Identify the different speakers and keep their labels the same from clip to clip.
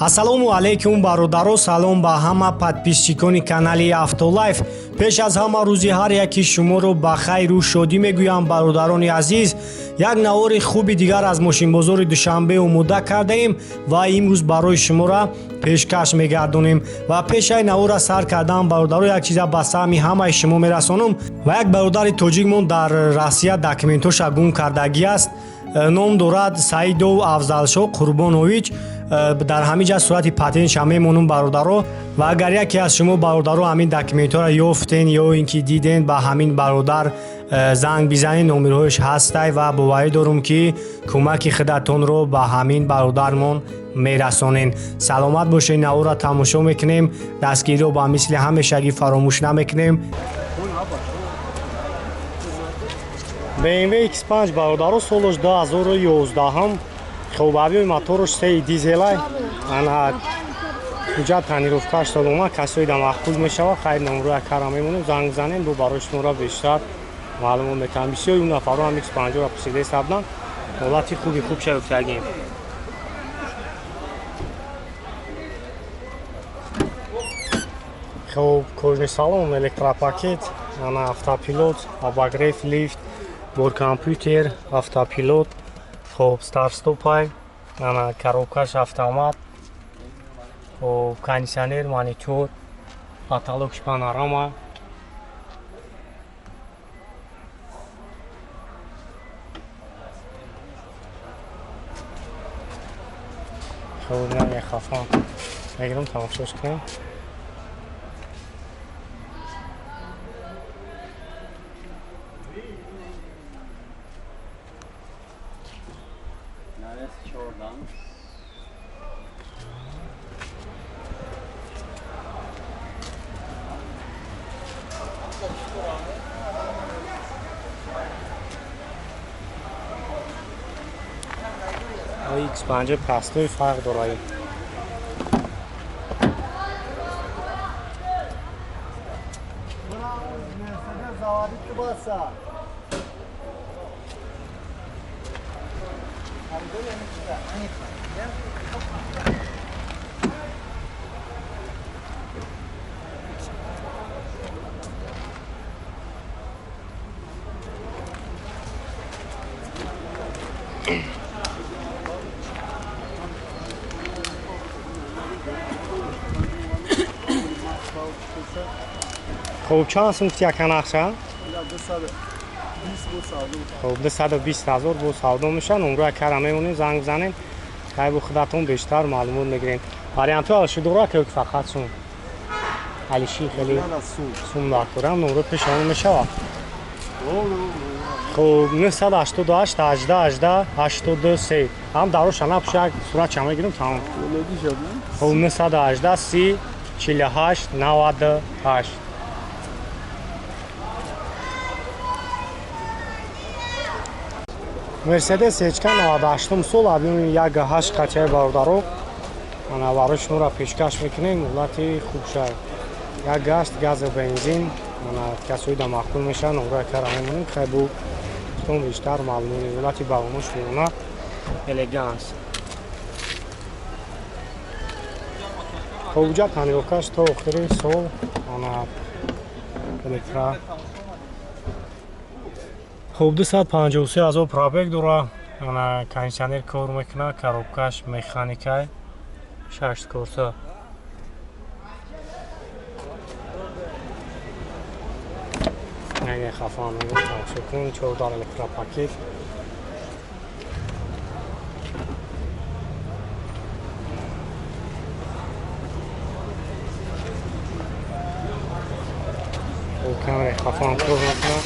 Speaker 1: Ассалому алайкум, бародаро, салом ба ҳама подписчикони канали Автолайф. Пеш аз ҳама рӯзи ҳар яки шуморо ба хайру шодӣ мегӯям, бародарони азиз. Як навори хуби дигар аз мошинбозори Душанбе омода кардаем ва имрӯз барои шуморо пешкаш мегардонем. Ва пешаи навора сар кардан, бародаро, як чиза ба саҳми ҳамаи шумо мерасонам. Ва як бародари тоҷикмон дар Россия документоша гум кардагӣ аст. Ном дорад Саидов Афзалшоҳ Қурбонович. Дар ҳамин ҷа сурати патентша мемонум, бародаро. Ва агар яке аз шумо бародаро ҳамин документҳоро ёфтен ё ин ки диден, ба ҳамин бародар занг бизанед, номерҳояш ҳастай ва боварӣ дорум, ки кӯмаки худатонро ба ҳамин бародармон мерасонен. Саломат бошед, наворро тамошо мекунем, дастгириро ба мисли ҳамешагӣ фаромӯш намекунем. BMW X5, бародаро, солаш 2011, хоб, объёми мотораш сеи, дизелай. Ана ҳуҷҷат, тонировкаш солома, касои да маъқул мешава. Хайр, номро якара мемонем, занг занем, бо барои шуморо бештар маълумот метаҳам. Бисёри он нафарро ҳам X5-ро пурсида истабдан. Ҳолати хуби хуб шаёфтагем. Хоб, кожаный салон, электропакет, ана автопилот, обогрев, лифт, борткомпютер, автопилот, хоб, старт-стопай, ана коробкаш автомат, хоб, кондиционер, монитор, потолокш панорама. Хоб, намехафам, мегирам, тамошош кунем. X5 пастой фарқ дорад. Хуб, чанд сум гуфти, ака, нақша? Хуб, 220 000 бо савдо мешавад. Номро якара мемонем, занг бизанем, хайбу худатон бештар маълумот мегирем. Вариантҳо алиши дора ки фақат сум? Алиши хеле сум дакорам, номро пешамон мешавад. Хуб, 988 18 18 83. Ҳам дароша напуша, як суратча мегирем, тамом. Хуб, 918 30 48 98. Мерседес HK 98 сол, объёми 1,8 қачаи, бародаро. Ана барои шуморо пешкаш мекунем, ҳолати хуб шавад. 1,8, газу бензин, ана касои да маъқул мешавад, номро кара мемонем, хайбу тон бештар маълумот. Ҳолати балонош фиона элеганс. Хуб, ҷа тонировкаш то охири сол, ана электро. Хуб, 253 000 пробег дора, ана кондиционер кор мекунад, коробкаш механикай, шаш корса. Хафан тамошо кун, чордар электропакет. Камераи хафан кор мекунад.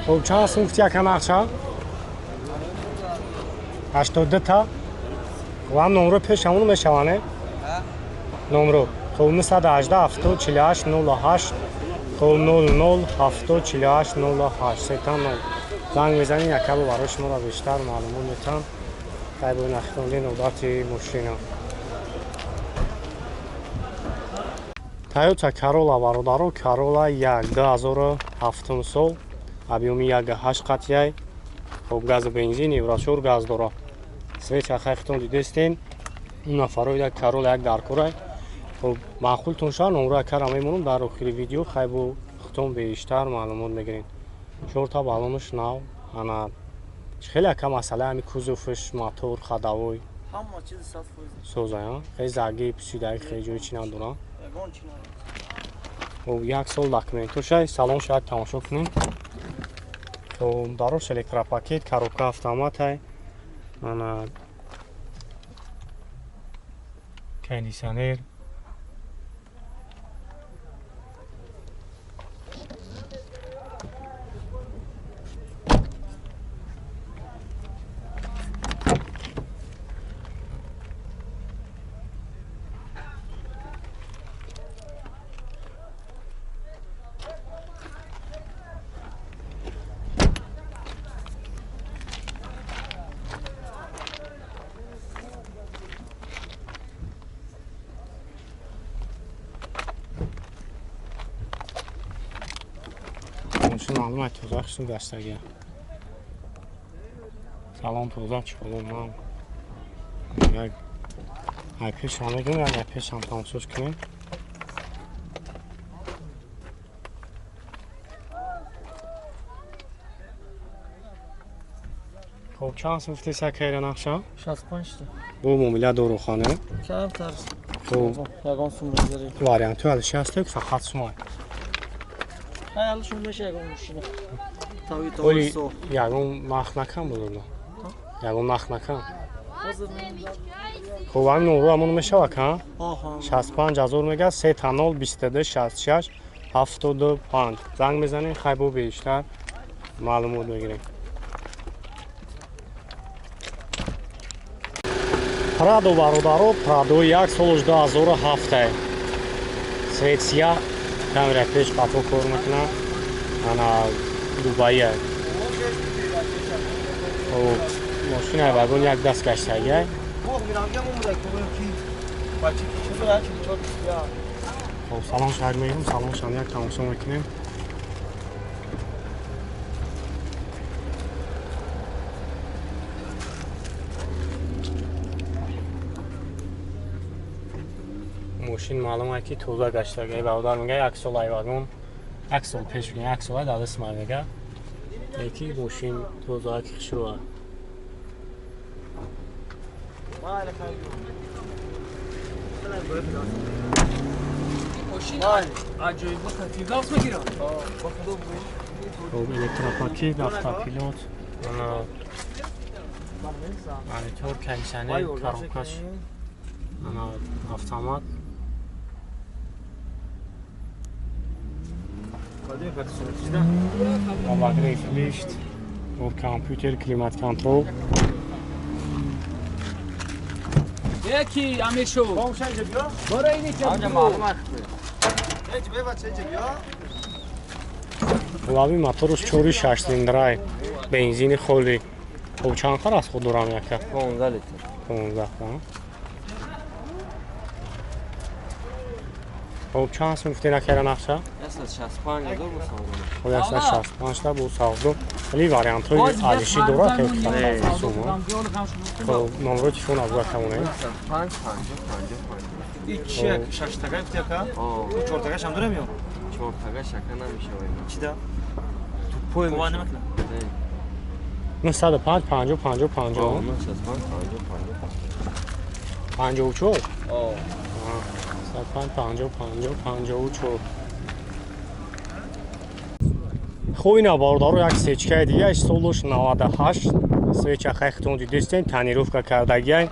Speaker 1: Хуб, чанд сум гуфти, ака, нақша? 82 та. Хуб, ҳам номро пеш ҳамон мешаване? Номро. Хоб 918 70 48 08 хоб 00 70 48 08 сета 0. Занг мезанед, якабо барои шуморо бештар маълумот метаҳам. Хай бо нахтонди навбати мошина. Toyota Corolla бародаро, Corolla 1 2007 сол, объёми 1.8 қатъяй. Хоб газу бензин, Евро 4 газ дора. Свеча хайхтон дидестен. Ин нафаро як Corolla 1 дар корай. Хоб маъқултон шава, номро кара мемонам дар охири видео, хай бо худтон бештар маълумот мегиред. Чорта баллонаш нав, ана хеле ака масъала ҳами кузовш, мотор, ходовой.
Speaker 2: Ҳама чиз 100%.
Speaker 1: Соза, хеле заги, пусидаги, хеле ҷои чи надорам. Хоб як сол документошай, салон шояд тамошо кунем. Хоб дарош электропакет, коробка автоматай. Ана кондиционер. Маълум тоза хусу гаштагия. Салон тоза чиқоло ман. Як ай пешам мегирем, як ай пешам тамошош кунем. Хоб чанд сум гуфтеса кайра нақша?
Speaker 2: 65 та.
Speaker 1: Бо муомила дорухона?
Speaker 2: Камтар.
Speaker 1: Хоб
Speaker 2: ягон сум мегирем.
Speaker 1: Вариантҳо алиши ҳаст, фақат сумай.
Speaker 2: Хаялшон меша ягон мошина.
Speaker 1: Оли ягон нарх накам бузурда. Ягон нарх накам. Хоб ҳамин номро ҳамон мешава ка? 65 000 мега 3 0 22 66 75. Занг мезанем, хай бо бештар маълумот мегирем. Прадо бародаро, Прадо 1 солш 2007. Светсия камера пеш қафо кор мекунад. Ана Дубайя. Мошина вагон як даст гаштагия. Хоб салон шаҳр мегирем, салон шаҳр як тамошо мекунем. Мошин маълум е ки тоза гаштагия. Бародар мега як сол ай вагон, як сол пеш мега, як сол ай дар даст мега. Яки мошин тоза ки хушрӯа. Хоб электропакет, автопилот, ана монитор, кондиционер, коробкаш, ана автомат. Обогрев лифт, компютер, климат-контрол.
Speaker 3: Яки Амиршо.
Speaker 1: Лави моторуш 4.6 цилиндрай, бензини холи. Хоб чанд қар аз худ дорам яка?
Speaker 2: 15 литр.
Speaker 1: 15, ха. Хоб чанд сум гуфтена кара нақша?
Speaker 2: 165 000 бо савдо.
Speaker 1: Хоб 165 та бо савдо. Вале вариантҳои алиши дорад ки сум. Хоб номро телефон аз бакамонем.
Speaker 2: 5 5 5 5.
Speaker 4: Ич шаш тага гуфтяка? Чор тага шам дорем ё?
Speaker 2: Чор тага шака намешавад.
Speaker 4: Чӣ да?
Speaker 2: Тупой
Speaker 4: мешавад. Намекунад.
Speaker 1: 905 50 50 50.
Speaker 2: 905 50 50.
Speaker 1: 54? 5 50 50 54. Хуб ина бародаро як сечкаи дига солш 98 свеча хайхтон дидестен тонировка кардагиай.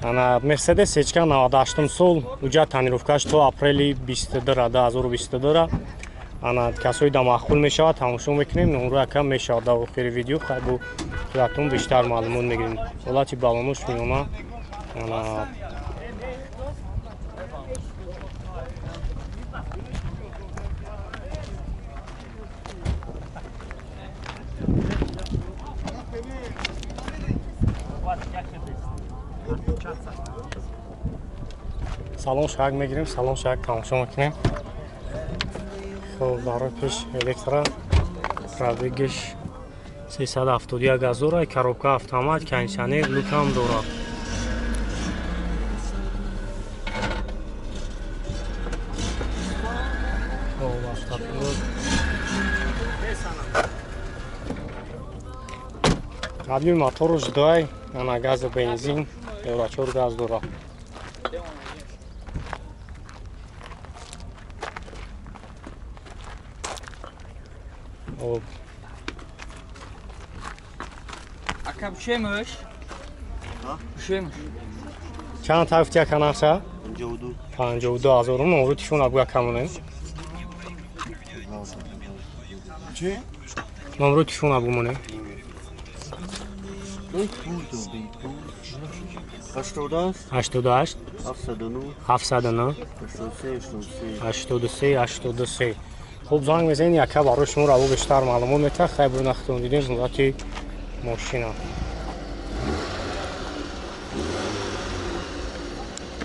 Speaker 1: Ана Мерседес сечка 98 сол уҷа тонировкаш то апрели 22 2022. Ана касои да маъқул мешавад тамошо мекунем, номро якам мешавад дар охири видео хай бо худатон бештар маълумот мегирем. Ҳолати балонош меона. Ана Салон шак мегирем, салон шак тамошо мекунем. Хоб, барои пеш электро, пробегиш 371 ҳазора, коробка автомат, кондиционер, люкам дорад. Хоб, автопилот. Объем моторуш 2, ана газу бензин, евро 4 газ дорад. Хоб.
Speaker 3: Ака бушемуш? Бушемуш.
Speaker 1: Чанд тафти яка нақша?
Speaker 2: 52.
Speaker 1: 52 ҳазор. Номру тишон абгӯя камонем.
Speaker 4: Чӣ?
Speaker 1: Номру тишон абгӯмонем.
Speaker 2: 88
Speaker 1: 88
Speaker 2: 709
Speaker 1: 709
Speaker 2: 83 83.
Speaker 1: 83 83. Хуб, занг мезанед, яка барои шумо раво бештар маълумот метаҳад. Хай, бо нахтон дидем ҳолати мошина.